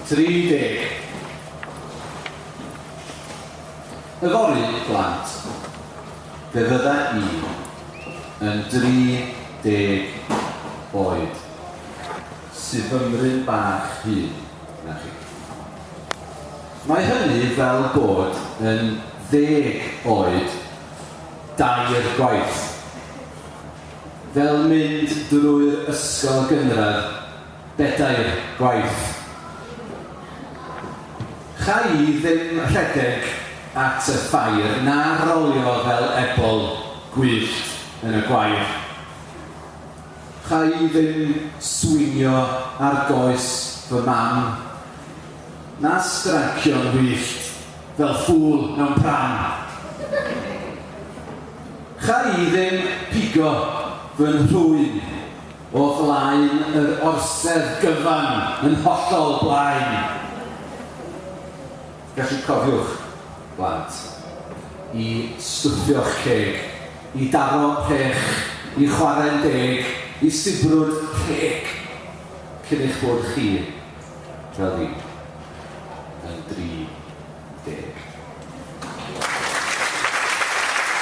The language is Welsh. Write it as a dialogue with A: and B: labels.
A: 30. Yfory, blant, fe fydda i yn 30 oed, sydd fymryn bach hŷn na chi. Mae hynny fel bod yn 10 oed 2 gwaith. Fel mynd drwy'r ysgol gynradd 4 gwaith. Cha i ddim rhedeg at y ffair na rolio fel ebol gwyllt yn y gwair. Cha i ddim swingio ar goes fy mam, na stracio'n wyllt fel ffŵl mewn pram. Cha i ddim pigo fy nhrwyn o flaen yr orsedd gyfan yn hollol blaen. Felly cofiwch, blant, i stwffio'ch ceg, i daro rhech, i chwarae'n deg, i sibrwd rheg, cyn eich bod chi, fel fi, yn 30.